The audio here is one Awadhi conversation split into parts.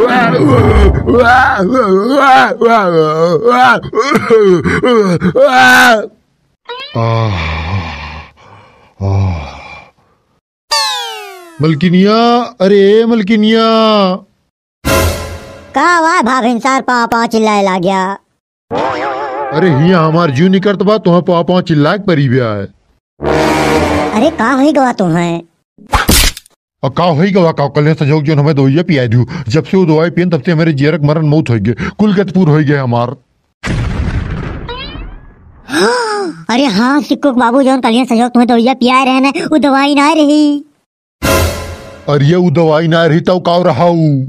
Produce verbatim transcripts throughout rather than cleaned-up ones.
आह, आह। मलकिनिया, अरे ए मलकिनिया। का हुआ भाभिन सार पाँव पाँव चिल्लाए लाग्या? अरे हियाँ हमार जिउ निकरत बा, तुहैं पाँव पाँव चिल्लाए के परी बा। अरे का होई गवा तुहैं? अ का होई गवा का? कलिया संझौक जौन हमैं दवाइया पियाए दिहू, जब से उ दवाई पियन तब से हमरे जियरा क मरन मौत होइगे, कुल गतपुर होइगे हमार। अरे हाँ सिक्कू क बाबू, जौन कलिया संझौक तुहैं दवाइया पियाए रहेन, उ दवाई नाहीं रही। अरे उ दवाई नाहीं रही तौ काव रहा उ?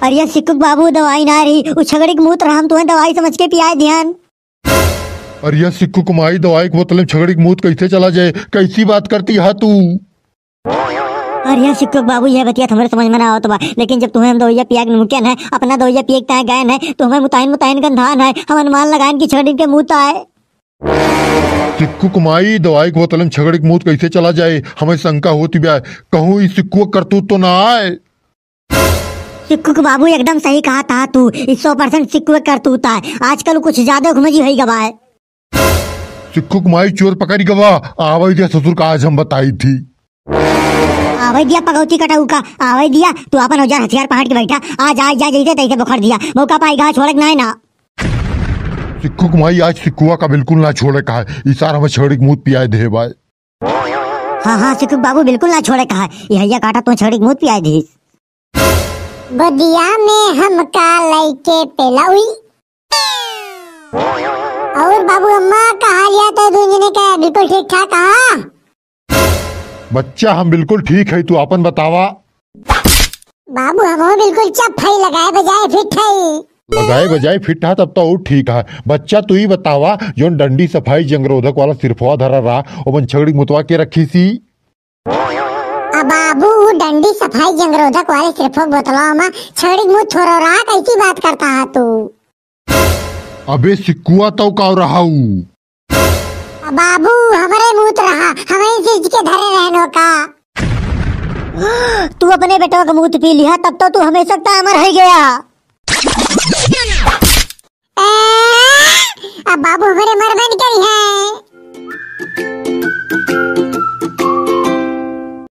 अरे सिक्कू क बाबू, दवाई नाहीं रही, उ छगड़ी क मूत रहा, हम तुहैं दवाई समझ के पियाए दिहन। अरे सिक्कू क माई, दवाई क बोतल में छगड़ी क मूत कैसे चला जाए? कैसी बात करती हा तू? अरे सिक्कू क बाबू, यह बतिया त हमरे समझ में ना आवत बा, लेकिन जब तुहैं हम दवाइया पिया के मुकेन है, अपना दवाइया पिए के ताईं गएन है, तो हमैं मुताइन मुताइन गंधान है, हम अनुमान लगाएन कि छगड़ी के मूत आए। सिक्कू क माई, दवाई क बोतल में छगड़ी क मूत कैसे चला जाए, हमैं शंका होती बा, कहूँ ई सिक्कू क करतूत तो ना आए। सिक्कू क बाबू एकदम सही कहत हा तू, ई सौ percent सिक्कू क करतूत आए। आजकल उ कुछ ज्यादा घुमजी होई गवा है। सिक्कू क माई, चोर पकड़ी गवा, आवै दिया ससुर का आज हम बताई थी। आवै दिया पगौती कटऊ का, आवै दिया, तू आपन औजार हथियार पहाड़ के बैठा, आज आइ जा जैसे तैसे बोखर दिया, मौका पाई गा छोड़े के नाहीं ना। सिक्कू क माई, आज सिक्कुआ का बिल्कुल ना छोड़े का है, ई सार हमैं छगड़ी क मूत पियाए देहे बाय। हाँ, हाँ, सिक्कू क बाबू बिल्कुल ना छोड़े का है, ई हइया काटा तुहैं छगड़ी क मूत पियाए दिहिस। गोदिया में हमका लइके पेलौई। और बाबू अम्मा, का हाल या तो दुइ जने के बिल्कुल ठीक ठाक हा? बच्चा, हम बिल्कुल ठीक है, तू आपन बतावा। बाबू, हमहू बिल्कुल चप है, लगाए बजाए फिट है। लगाए बजाए फिट हा, तब तो और ठीक हा। बच्चा, तू ही बतावा, जौन डंडी सफाई जंगरोधक वाला सिरफवा धरा रहा, ओमन छगड़ी क मुतवा के रखीसी? आ बाबू, उ डंडी सफाई जंगरोधक वाले सिरफवा क बोतलवा मा छगड़ी क मूत थोरो रहा, कैसी बात करता हा तू? अबे सिक्कुआ, तौ काव रहा उ? आ बाबू, हमरे मूत रहा, हमरे सिरज के धरे रहनो का। तू अपने बेटवा क मूत पी लिहा, तब तो तू हमेशा क ताईं अमर होइ गया। ए, अब बाबू हमरे मरबे न करी है।